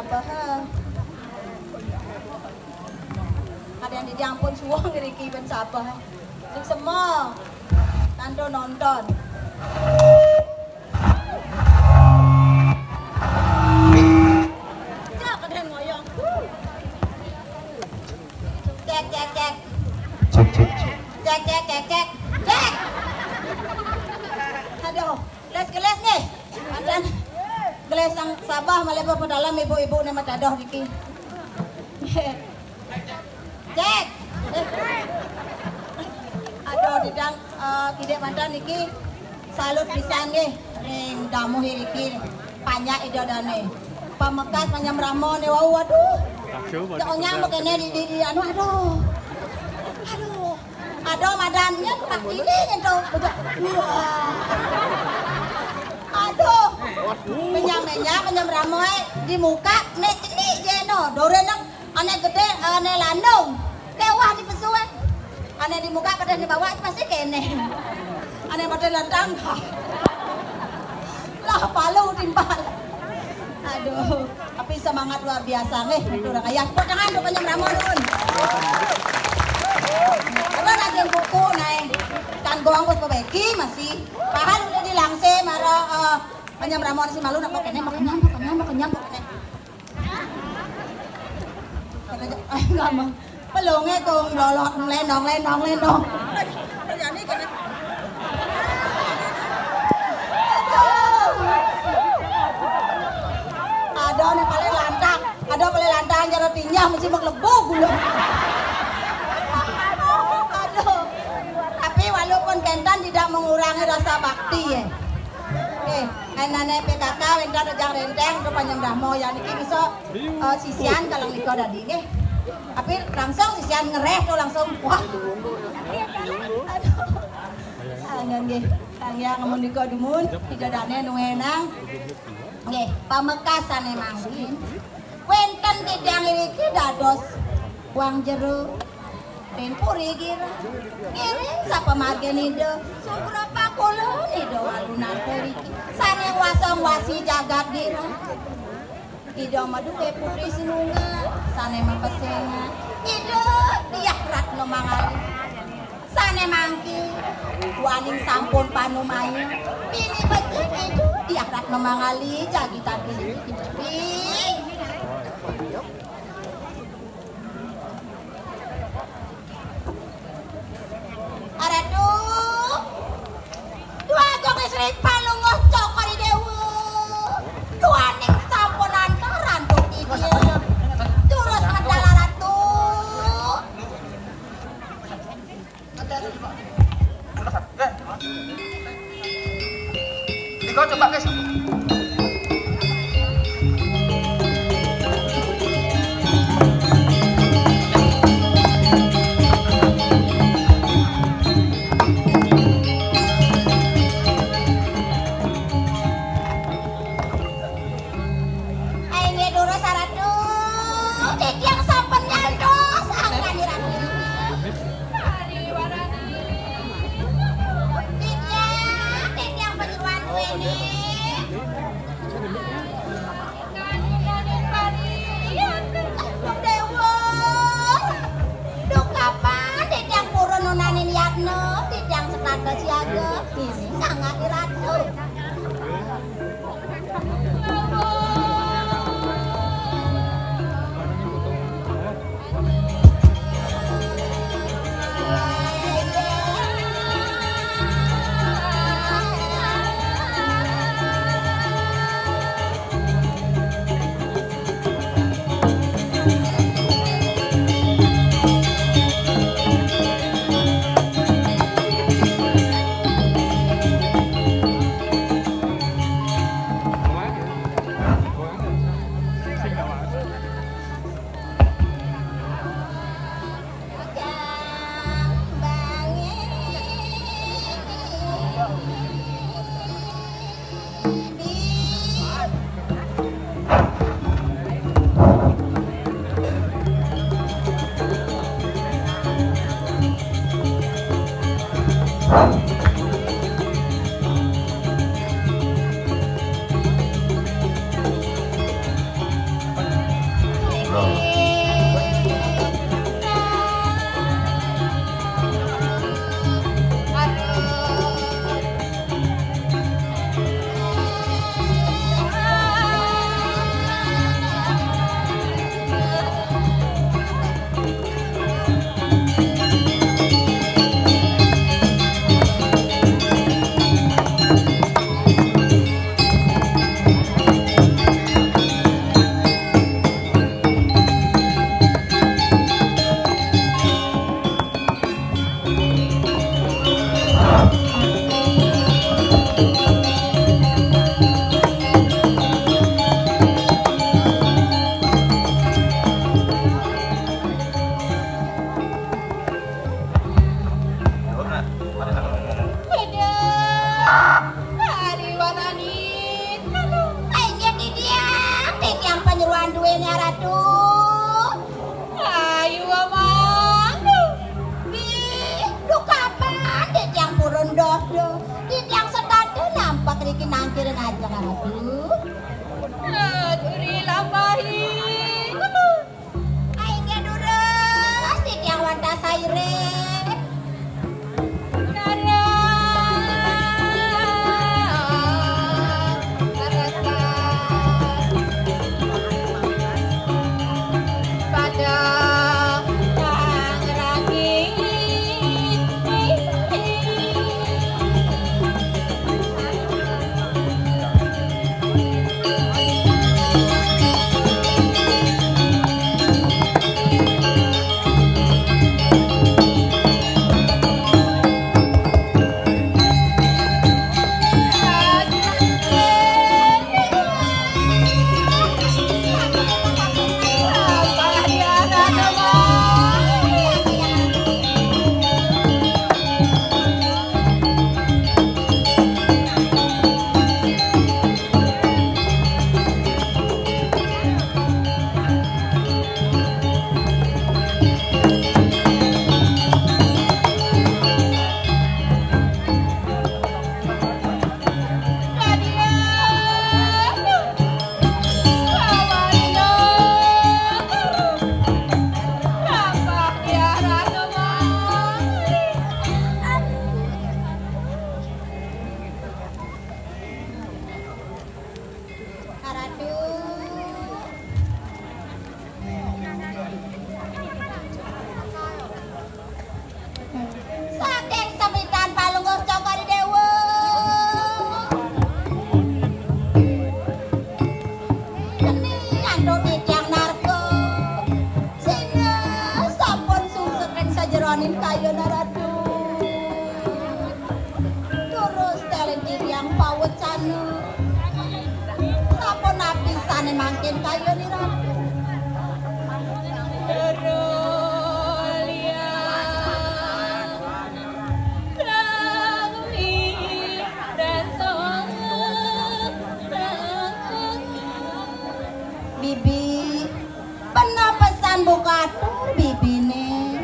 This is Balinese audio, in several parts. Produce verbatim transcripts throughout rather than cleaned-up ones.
Bah. Ada yang dijampun suwung ngriki ben sabar. Sing sema. Tantu nonton. Cak, ada yang ngoyong. Cek, cek, cek. Cek, cek, cek. Cek, cek, cek, cek. Cek. Aduh, gelas-gelas nih. Mantan gelas yang sabar malah pedalem ibu-ibu nih matadoh niki. Cek. Aduh, didang, eh, kidik mantan niki salut pisan nggih ring damuh iriki. Panjak ida dane. Pamekas panjang brahma ne wau, aduh. Cok nyang bekene di, di, di, anu, aduh. Aduh. Aduh, madannya Pak ini nyentuh. Wah. Aduh. Menyang-menyang, menyang brahma, eh, di muka, ne cenik je no. Dore nang Ane gede, ane landung. Kewah di pesuwe. Ane di muka pada di bawah pasti kene. Ane pada lantang. Lah palu timpal. Aduh, tapi semangat luar biasa nih. Itu udah kayak tepuk tangan rupanya meramu dun. Ora lagi buku naik. Kan goang bos bebeki masih. Pahal udah dilangse mara eh, panjang meramu si malu nak kene makan nyam, makan nyam, makan nyam, makan nyam. Ayo, lama. Pelonge kong lolot, lenong, lenong, lenong. Ada nih paling lantang, ada paling lantang jero tinyah mesti mau lebu gula. Aduh. Tapi walaupun kenten tidak mengurangi rasa bakti ya. Oke, enane P K K wénten Rejang Renteng to panjang damo ya niki bisa eh, sisian kalau nika dadi nggih. Tapi langsung sisian ngereh to langsung wah. Aduh. Angen nggih. Tang ya ngemun nika dumun, ida dane nuwenang. Nggih, pamekasane mangkin. Wénten titiang iriki dados wang jero. Ring puri gira. Ngiring sapamargin Ida. Suprapakula Ida walunarta riki. Sane ngwasang wasi jagat gira. Ida maduke putri sinunggal. Sane mapesengan. Ida Diah Ratna Mangali. Sane mangki. Duaning sampun panumaya. Bini becik Ida Diah Ratna Mangali. Jagi tadi. Aratu, Dwagung Sri Palungguh Cokor I Dewa. Duaning sampun antar antuk idya. Durus medal Aratu. Tiga coba guys. Ayo nggih durus Aratu. Titiang sampun nyantos angkane Ratu. Titiang, titiang panyeroan duwene. Dewa. Duh kapan titiang purun nunaning yatna, titiang setata siaga. Sangat Ratu. Aja kamu tuh. Duri lampahi. Aing ge durus, titiang wantah saire. Dara, dara, pada pangrangi. Ratu. Saking semitan Palungguh Cokor I Déwa. Geni antuk titiang narka. Sinah sampun sungsut ring sajeroning kayun, Ratu. Durus titiang pawecana. Sapunapi sané mangkin kayun, Ratu? Bibi, bener pesan buka atur bibiné.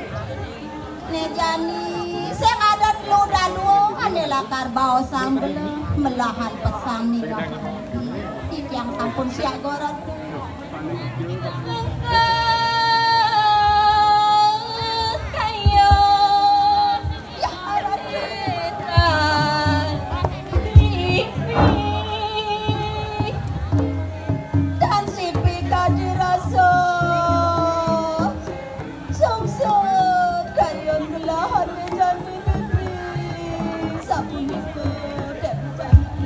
Né jani, sing ada telu dadua, ané lakar baosang belah, melahan pesan nih. Titiang sampun siaga, Ratu. Dan sipi kadi rasa sungsut kayun gelahan jani bibi. Sapunika Déwi Janaka.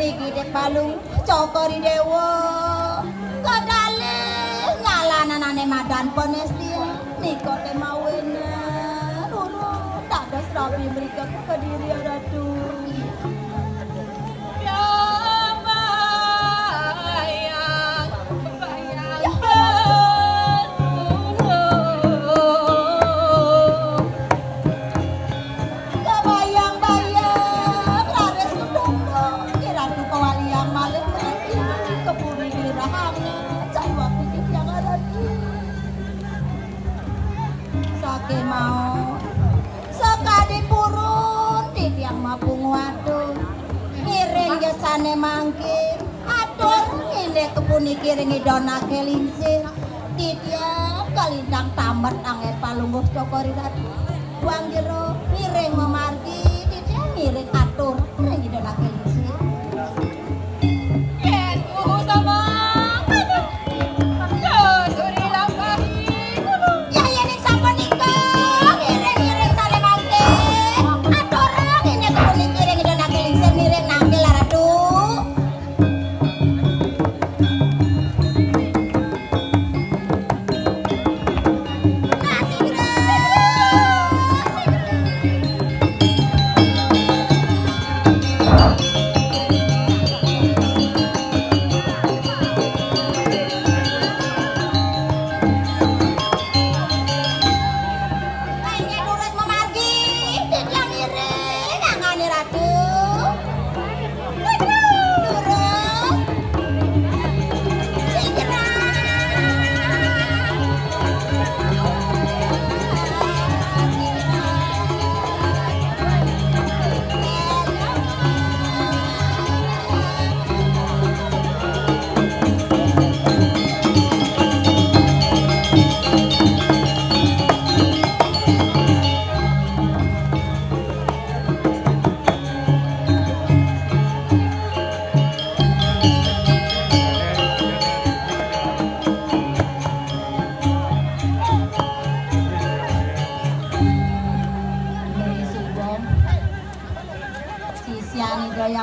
Niki Dek Palungguh Cokor I Déwa, kekalih ngalananane madan panestian. Nika té mawinan, ulun dados rabi mrika ka Kediri, Ratu. Kabayang-bayang raris kutunggu, Ki Ratu kawaliang malih mriki, kepuri girahana, cai waktu titiang ngarati. Saké mau, sakadi purun titiang mapungu atur. Ngiring yesane mangkin, atur indik kepuniki ring Ida Anaké Lingsir. Titiang kalintang tambet anggén Palungguh Cokor I Ratu. Wang jero ngiring mamargi, titiang ngiring atur ring Ida Anaké Lingsir. Yén kuhu sama, aduh, tuturi lampahi kuhu. Ya, yéning sapunika, ngiring-ngiring sané mangkin. Atur indik kepuniki ring Ida Anaké Lingsir, ngiring nangkil, Ratu.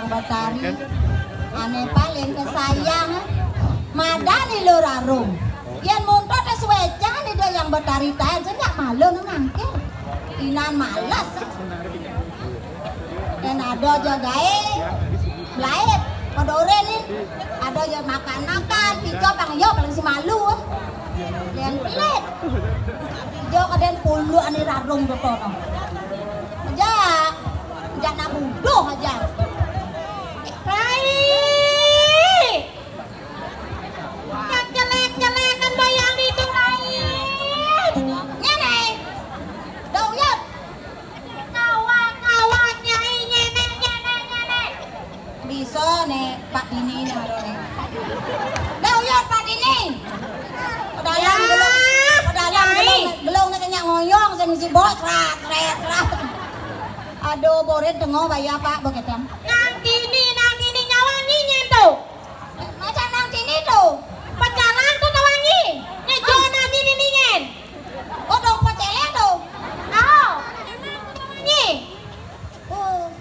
Betari ané paling kesayang, madan Ida Rarung. Yén muntut wis wécan Ida Hyang Betari taén, sing nyak malu nang mangkin. Inan males. Yén ada ja gaé, mlaib, pada orén né. Ada ja makan-makan, pijo pang yo paling sing malu. Yén pelit. Pijo kadén puluh ané Rarung dotono. Aja, aja nak buduh aja. Rai! Yang jelek-jelekan bayang itu, Rai. Ngéné. Dong, yut. Kawak-kawak, Nyai, ngéné, ngéné, ngéné. Bisa né, Pak Dini né, baru né. Dong, yut, Pak Dini. Pedalang Ya, gelung, pedalang Nyai. Gelung, gelung né kena ngoyong, sing mesti bos, rat, rat, rat. Aduh, borit dengo bayar, Pak, begitu. Nang dini, nang dini nyawa nyinyén tu. Macam nang dini tu. Pecalang tu tawangi. Ngejo nang dini ningen. Oh, dong pecele tu. Oh. Nyi. Oh.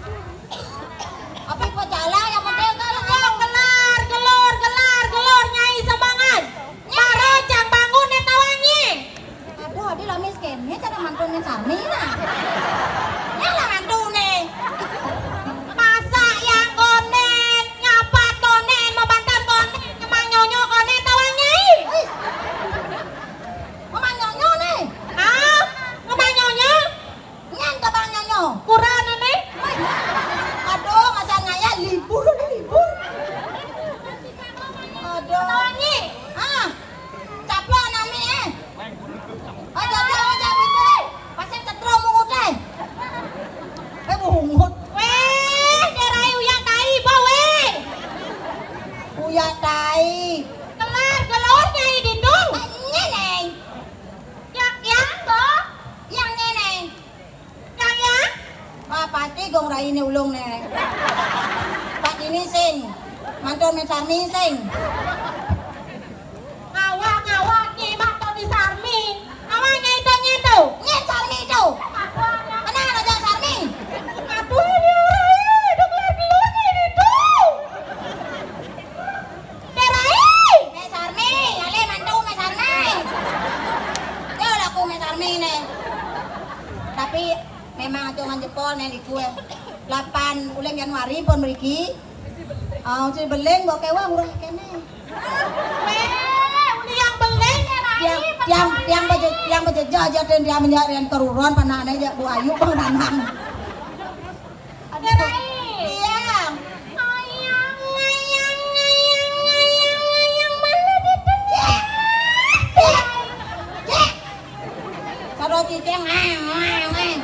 Apa pecalang yang penting kan? Gelar, gelor, gelar, gelor, Nyai Sembangan. Baru cang bangun né tawangi. Aduh, adi lah miskin. Né cara mantun né Sarmi nah. Né lah mantun né. Masak yang konen, nyapat konen, mabantan konen, ngemang nyonyo konen, tawang Nyai. Wih. Ngemang nyonyo né. Ah, ngemang nyonyo. Nyan tawang nyonyo. Kurang né. Wih. Aduh, masa ngaya libur, libur. Aduh. Tawang Nyai. Ah. Caplok nami, eh. Aja, aja, aja, bibir. Pasang cetro mungut, eh. Eh, bungut. Wéh, derai uyak tai, ba, wéh. Uyak tai. Kelar, gelor, Nyai Dindung. Nyéné. Yang, yang, ba. Yang nyéné. Yang, yang. Wah, pasti gong rai né ulung né. Pak Dini sing. Mantun Mén Sarmi sing. Ngawak, ngawak, nyimak Tony Sarmi. Ngawak nyai tu, nyai tu. Nyai Sarmi tu. Kenal aja Sarmi. Aduh, ini orang, eh, dengar dulu ini tu. Derai. Mén Sarmi, alé mantu Mén Sarmi. Yo laku Mén Sarmi né. Tapi memang acungan jempol né liku. Lapan uleng Januari pun mriki. Ah, si beling mbok kéwang urung kéné. Wéh, uli yang beling ya, Rai. Tiang, tiang, tiang beje-, tiang bejejah aja, dan dia menjak rian keruron, panakné aja Bu Ayu, Bang Danang. Aduh. Rai. Tiang. Ngayang, ngayang, ngayang, ngayang, ngayang, mana di tengah? Cek. Cek. Karo cicing, ah, ah, ah.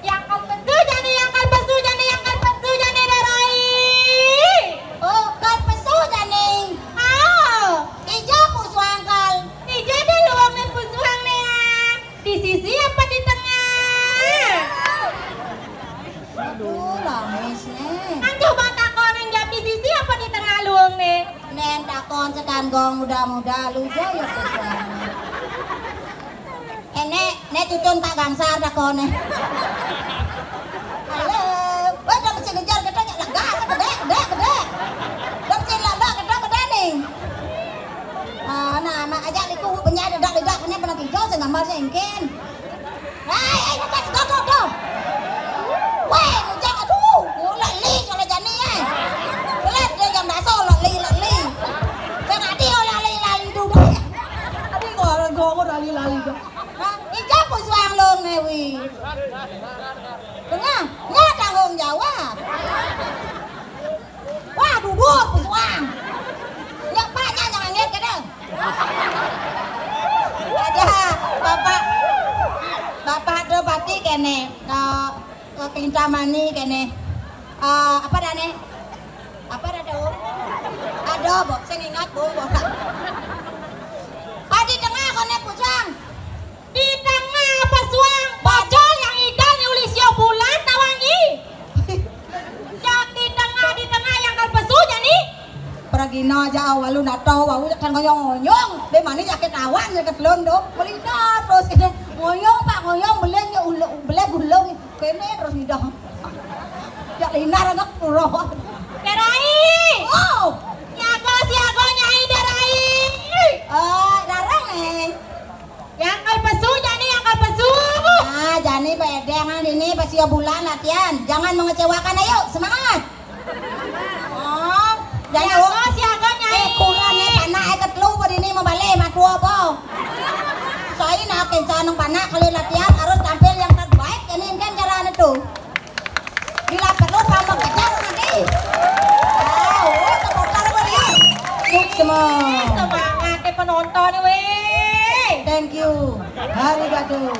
Yang kan pesu jani, yang kan pesu jani, yang kan pesu jani, Derai. Oh, kan pesu jani. Ah. Ija pusuang kal. Ija deh luang né pusuang né, ah. Di sisi apa di tengah? Aduh, lamis né. Kan coba takon yang jawab di sisi apa di tengah luang né. Nén takon sekan gong muda-muda, lu ja ya pusuang. Ené, né tutun Pak Gangsar takoné. Halo. Wéh, dah mesti ngejar gedé, lega, gedé, gedé, gedé. Dah mesti lega, gedé, gedé ning. Ah, nah, mak ajak liku benyai dedak-dedak kéné pernah tidur sing gambar sing engkin. Hai, hai, buka sedodo tu. Wéh, ngujak, aduh, ngulak li kalau jani, eh. Belat dia jam daso, lak li, lak li. Jangan dia lak li, lak li duduk. Adi gua, gua, gua lali, lali gua. Hah? Ijab ku suang long né, wi. Dengar, nggak tanggung jawab. Wah, dudur pesuang. Nyak paknya jangan lihat kena. Ada bapak, bapak tu pati kéné. Ke, ke Kelintamani kéné. Eh, apa dah né? Apa dah tu? Ada, bok, saya ingat, bok, bok. Padi tengah koné pesuang. Di tengah pesuang bajol yang idan ni ulih sio bulan tawangi. Jok di tengah, di tengah yang kan pesu jani. Pragina aja awal lu natau, wau kan ngoyong-ngoyong. Be mani jaket awan jaket londo. Melintar terus ini. Ngoyong, Pak, ngoyong, beleng ya ulo-, beleng gulung. Kéné terus ngidah. Jak linar ngepuro. Dék Rai. Oh. Siaga, siaga, Nyai, Dék Rai. Eh, rarang, Néng. Nyangkul pesu, jani nyangkul pesu. Ah, jani bedengan ini pas ya bulan latihan. Jangan mengecewakan, ayo, semangat. Oh, jani. Siaga, siaga, Nyai. Eh, kurang ya, panak, eh, ketelu pada ini mau balik, mah tua apa? Saya nak kencang panak, kalau latihan harus tampil yang terbaik, ini kan cara itu. Bila perlu tambah kejar nanti. Ah, oh, tepuk tangan beri. Sukses. Semangat deh penonton, weh. Thank you. Arigato.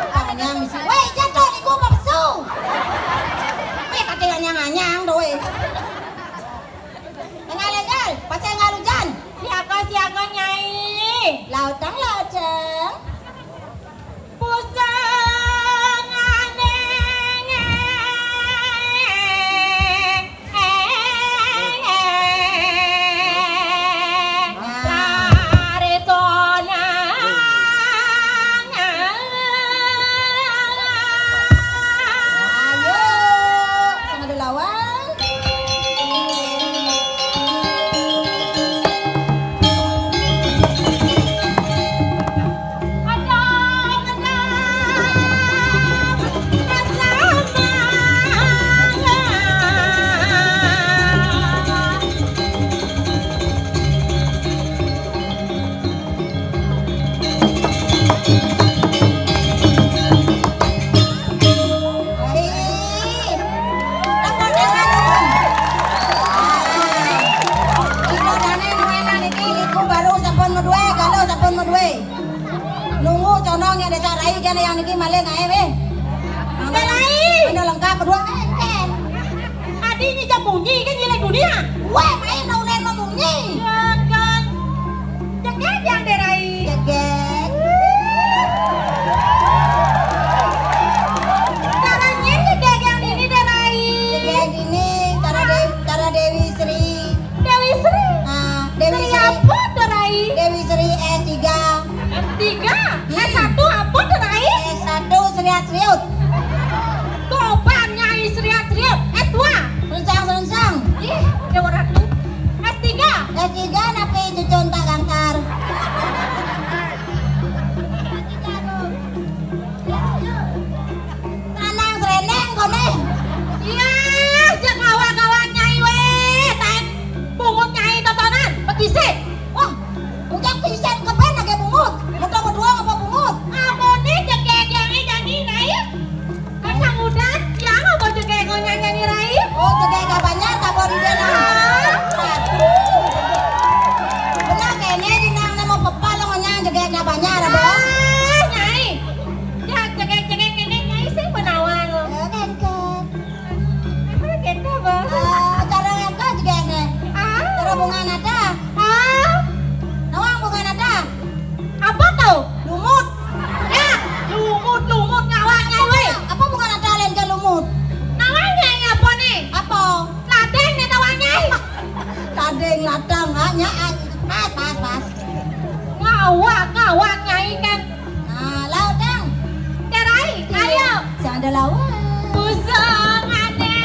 Tangannya misi. Weh, jatuh niku pesu. Weh, kate anyang-anyang to, weh. Engal, engal, pas engal hujan. Siaga, siaga, Nyai. Lautang, lautang. Pusang aning. Lare sonang. Ayo, sing adu lawan. Hei, tepuk tangan dulu. Ah, ida dané nuénan niki liku baru sampun madué, galuh sampun madué. Nunggu condong ya desa rai jane yang niki malih ae weh. Dék Rai. Ana lengkap kedua enten. Adi nyejak munyi kan nyilai dunia. Weh, main mau nen mau munyi. Ya kan. Jegeg yang Dék Rai. Jegeg. Caranya jegeg yang ini Dék Rai. Jegeg ini cara Dewi, cara Dewi Sri. Dewi Sri. Nah, Dewi Sri Sri. Apa Dék Rai? Dewi Sri S tiga. S tiga? Hmm. S satu apa Dék Rai? S satu Sriat Sriut. Topan Nyai Sriat Sriut. S dua. Serencang, serencang. Ih, Dewa Ratu. S tiga. S tiga napi cucun tak gangkar. Tanang srendeng koné. Iya, jek ngawak-ngawak Nyai wé. Taén bungut Nyai totonan, pegisik. Wah, ucap kisén kebén lagi bungut. Muda berdua apa bungut? Amoné jegeg yang janji Rai. Kacang udan, yang apa jegeg yang nyanyi Rai? Oh, jegeg banyak, tak boleh dia nah. Benar kayaknya di nang nemu pepal lo ngonyang jegeg banyak, apa? Ah, Nyai. Ya, cekek-cekek kéné Nyai sing menawa lho. Eh, kéngkén. Apa kéto, Bos? Eh, cara ngéngkén juga né. Ah. Cara bunga nada. Ah. Nawang bunga nada. Apa to? Lumut. Ya, lumut, lumut nawang Nyai wé. Apa bunga nada lain ke lumut? Nawang Nyai apa né? Apa? Lading né nawang Nyai. Lading, ladang, ha, Nyai. Pas, pas, pas. Ngawak, ngawak Nyai kan. Nah, laut dong. Dék Rai, ayo. Sing ada lawan. Pusung ané.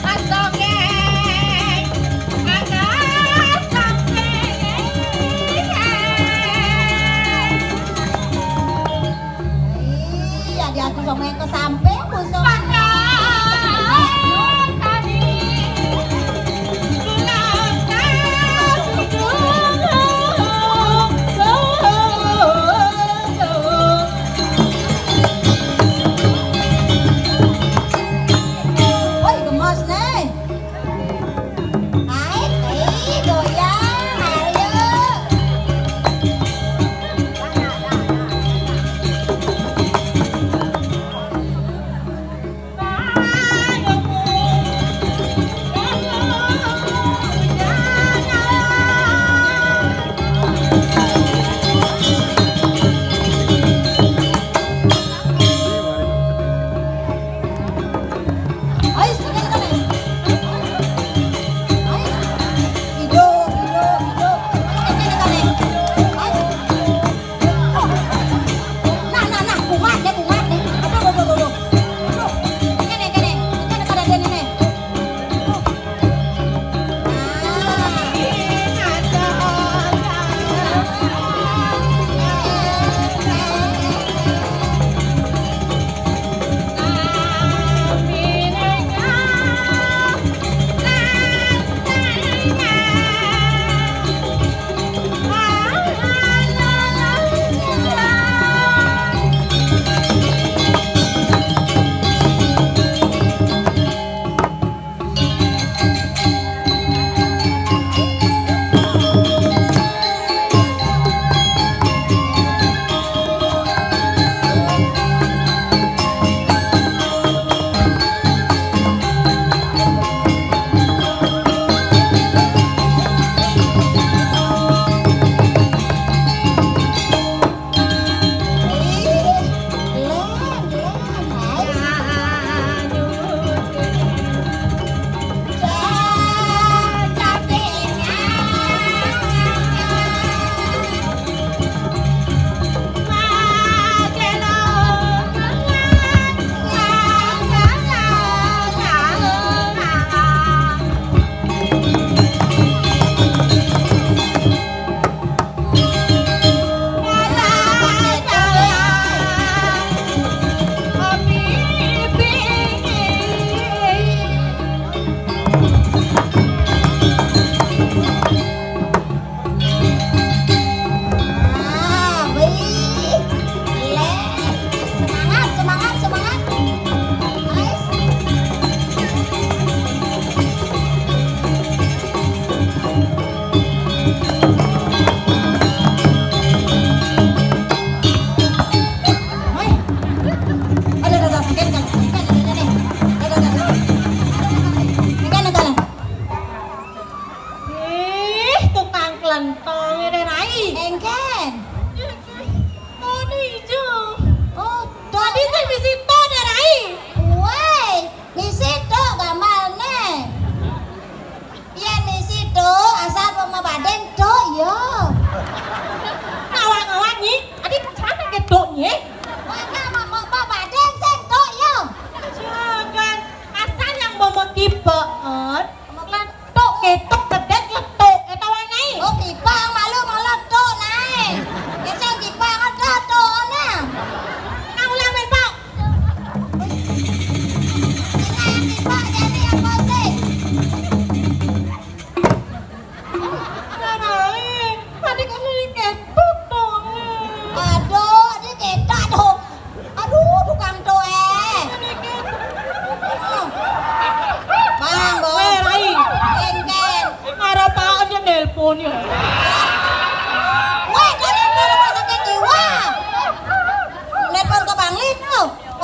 Asongé. Ané asongé. Iya, diadu sama yang kesamping, pusung.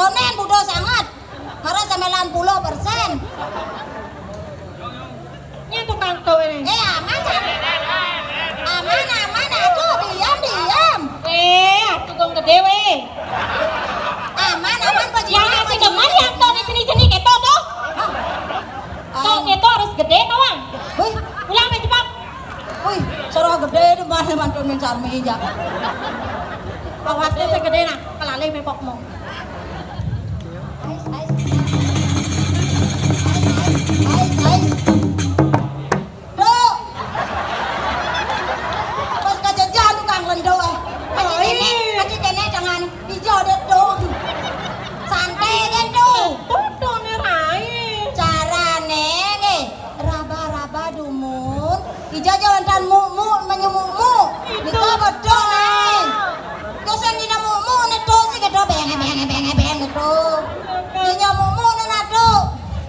Onen budo sanget. Mara sembilan puluh persen. Ini tukang tuh ini. Eh, aman, San? Aman, aman, aduh, diam, diam. Eh, tukang gede weh. Aman, aman, bajingan. Yang masih demen yang tuh di sini-sini gitu tuh. Tuh, itu harus gede, tawang. Wih. Pulang, main cepat. Wih, soroh gede itu mana mantunin Sarmi, ya. Awasnya segede nah, kelalih mepokmu. Ais, ais. Ais, ais. Duk. Pas kejejah tukang lendo, eh. Kasih Oh, nenek, iya. Kasih nenek dengan hijau dek dong. Santai kan tuh. Tuh, tuh, nih, Rai. Carane, nih. Raba-raba dumun. Ija jalan tan mumu, menyumumu. Itu. Nika betul, nih. Terus yang dina mumu, nih tuh sih, gitu, beng, beng, beng, beng, gitu. Dinya mumu, nih, nado.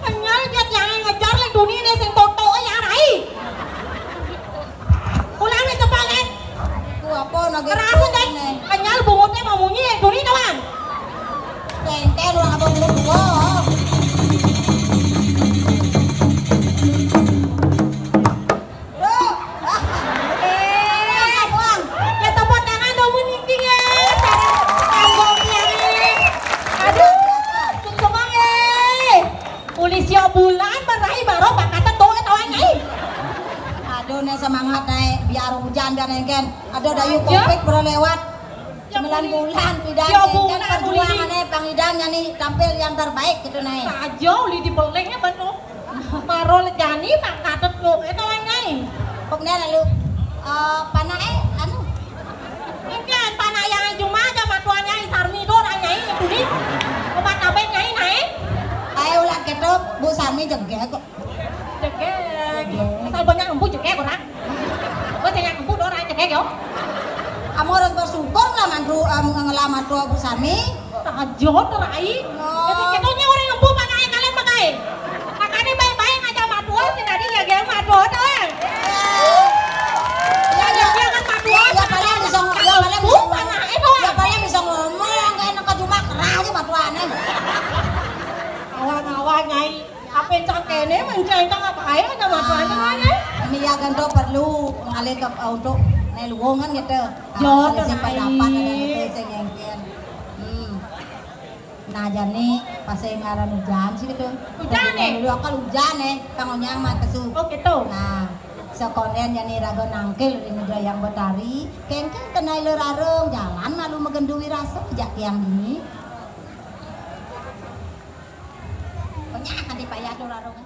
Kenyal, dia yang ngejar, lek dunia, nih, sing toto, ya, Rai. Ulang, nih, coba, Len. Ku apa, nage Kerasa, Len. Kenyal, bungutnya mau munyi, ya, dunia, kawan. Tenten, ulang, apa, bungut, bungut. Duh. Eh, buang. Ya, tepuk tangan dong, Bu Ningki, ya. Sareng tanggung, ya. Aduh, sukses, ya. Uli sio bulan, berai baru bakatnya tuh, eh, tawang, eh. Aduh, nih semangat, nih. Biar hujan, biar engken. Aduh, dayu Aja. Covid baru lewat. Sembilan bulan, pidan, Yo, engken bulan, perjuangan, uli. Eh, Bang Idan, ya, nih, tampil yang terbaik, gitu, nih. Aja, uli dibelengnya, betul. Maro lejani tak katet lo, eh, tawang, nyai. Pokoknya lalu, eh, panake, anu. Engken, panak yang cuma aja matuan nyai Sarmi do, orang nyai itu nih. Obat abet nyai naik. Ayo ulah ketok, Bu Sarmi jegek kok. Jegek. Asal banyak empu jegek orang. Gua banyak empu do, orang jegek yo. Kamu harus bersyukur lah mantu, eh, ngelamat doa Bu Sarmi. Tajot, Rai. Oh. Jadi, ketonya orang ngebut, mana yang kalian pakai? Makanya baik-baik aja matua, si tadi ya, dia matua, tuh, eh. Ya, ya. Dia kan matua, ya, paling bisa ngomong, ya, paling bisa ngomong. Mana itu, eh? Ya, paling bisa ngomong, kayak enak cuma keras aja matuannya. Awan-awan, Nyai. Apa yang cangkene, mencang-cang apa aja, ada matuannya, Ah, Nyai. Ini ya, kan, tuh perlu ngalih ke, untuk neluwungan gitu. Yo, Ah, selisih tuh, pendapat, ada Rai. Yang sing engken. Hmm. Nah, jani pas sing aran ujan sih gitu. Ujan, eh? Dulu akal ujan, eh, pangonyang mah kesu. Oh, gitu. Nah, sekonden jani raga nangkil di negara yang betari, kengkeng kena ilir arung, jalan malu megenduwi rasa, jak tiang dini. Pokoknya nanti payah ilir arung.